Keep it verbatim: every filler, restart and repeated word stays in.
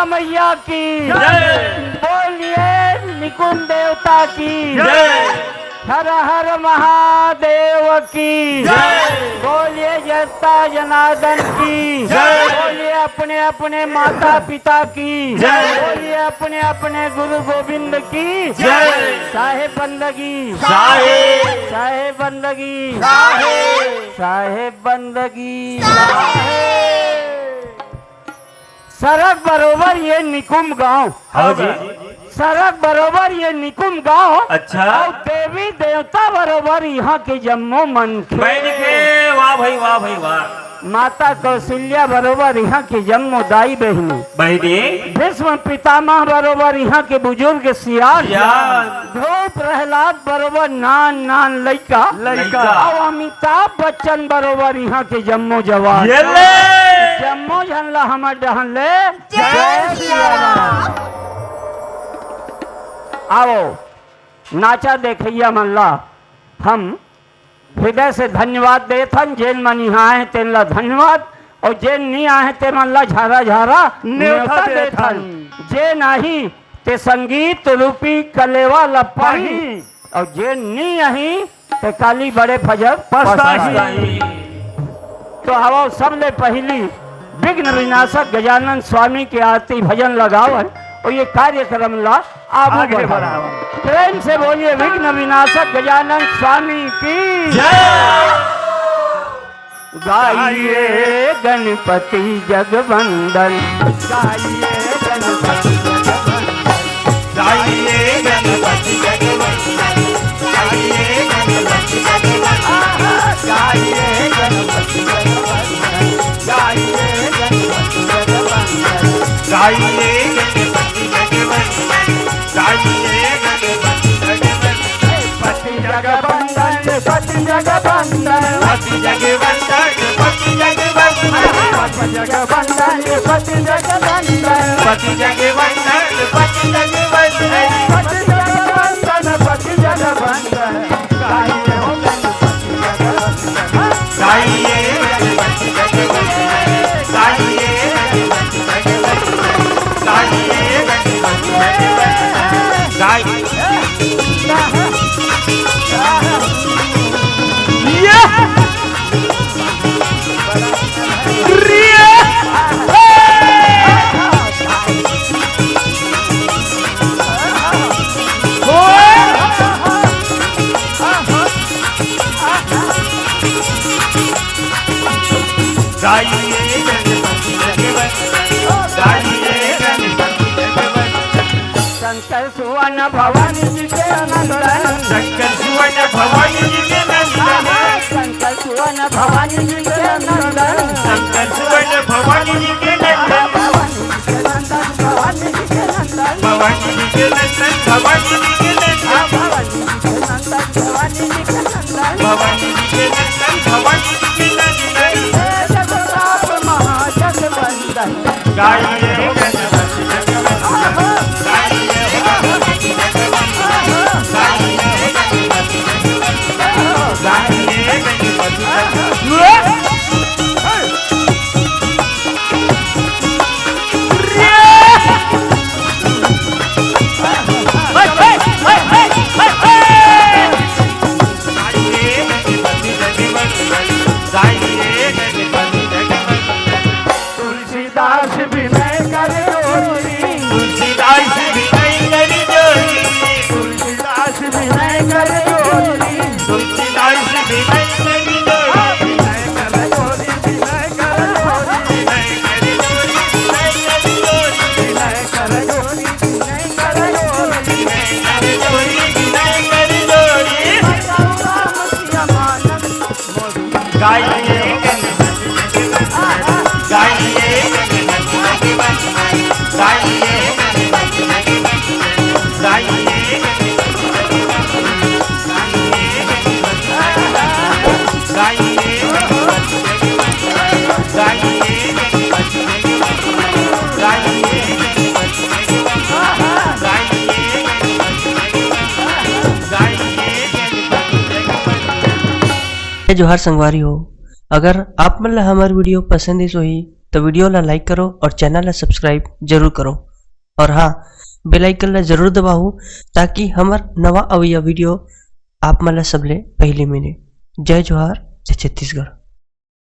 मैया की जय। बोलिए निकुंभ देवता की जय। हर हर महादेव की जय। बोलिए जगता जनार्दन की जय। बोलिए अपने अपने माता पिता की जय। बोलिए अपने अपने गुरु गोविंद की जय। साहेब बंदगी साहेब। साहेब बंदगी साहेब। साहेब बंदगी साहेब। सड़क बरोबर ये निकुंभ गांव। हाँ जी। सड़क बरोबर ये निकुंभ गांव। अच्छा। अउ देवी देवता बरोबर इहाँ के जम्मो मनखे। बहिनी के, वाह भाई, वाह भाई, वाह। माता कौशल्या बरोबर इहाँ के जम्मो दाई बहिनी। बहिनी। भीष्म पितामह बरोबर इहाँ के बुजुर्ग सियान। सियान। ध्रुव प्रहलाद बरोबर नान नान लइका। लइका। अउ अमिताभ बच्चन बरोबर इहाँ के जम्मो जवान। ये ले। जम्मो झन ला हमर डहन ले जय सिया राम। आओ, नाचा देखइया मन ला हम हृदय से धन्यवाद देत हन, जेन मन इहाँ आए तेन ला धन्यवाद, अउ जेन नी आए ते मन ला झारा झारा नेवता नेवता देत देत हन। हन। जेन आही ते संगीत रूपी कलेवा ला पाही, पाही। अउ जेन नी आही ते काली बड़े फजर पछताही। पछताही। तो हवा सबले पहिली विघ्न विनाशक गजानन स्वामी के आरती भजन लगावन अउ ये कार्यक्रम ला आगू आगे बढ़ावन। बढ़ावन। प्रेम से बोलिए विघ्न विनाशक गजानन स्वामी की जय। गाइए गणपति जगवंदन। गाइए गणपति जगवंदन। गाइए गणपति जगवंदन। गाइए गणपति जगवंदन। गाइए गणपति जगवंदन। गाइए गणपति जगवंदन। गाइए गणपति जगवंदन। गाइए गणपति जगवंदन। पति जगवंदन, पति जगवंदन। पति जगवंदन, पति जगवंदन। पति जगवंदन, पति जगवंदन। पति जगवंदन, पति जगवंदन। पति जगवंदन, पति जगवंदन। गाइए गणपति जगवंदन। गाइए गणपति जगवंदन। गाइए गणपति जगवंदन। गाइए गणपति जगवंदन। गाइए। शंकर सुवन भवानी जी के नंदन। शंकर सुवन भवानी जी के नंदन। शंकर सुवन भवानी जी के नंदन। शंकर सुवन भवानी जी के नंदन। भवानी जी के नंदन, भवानी जी के नंदन। भवानी जी के नंदन, भवानी जी के नंदन। भवानी जी के नंदन, भवानी जी के नंदन। भवानी जी के नंदन, भवानी जी के नंदन। हे जगताप महाजगवंदन। गाइए गणपति जगवंदन। गाइए गणपति जगवंदन। गाइए गणपति जगवंदन। गाइए गणपति जगवंदन। तुलसीदास विनय कर जोरी। तुलसीदास विनय कर जोरी। तुलसीदास विनय कर जोरी। तुलसीदास विनय कर जोरी। विनय कर जोरी, विनय कर जोरी। विनय कर जोरी, विनय कर जोरी। विनय कर जोरी, विनय कर जोरी। विनय कर जोरी, विनय कर जोरी। राम सिया मानस गाइए गणपति जगवंदन, गाइए गणपति जगवंदन, गाइए गणपति जगवंदन, गाइए गणपति जगवंदन, गाइए गणपति जगवंदन, गाइए गणपति जगवंदन, गाइए गणपति जगवंदन, गाइए गणपति जगवंदन, गाइए गणपति जगवंदन, गाइए गणपति जगवंदन। जय जोहार संगवारी हो। अगर आप मन ला हमर video पसंद आइस होही, तो video ला like करो और channel ला subscribe जरूर करो। और हाँ, bell icon ला जरूर दबाओ, ताकि हमर नवा अवइया video आप मन ला सबले पहले मिले। जय जोहार, जय छत्तीसगढ़।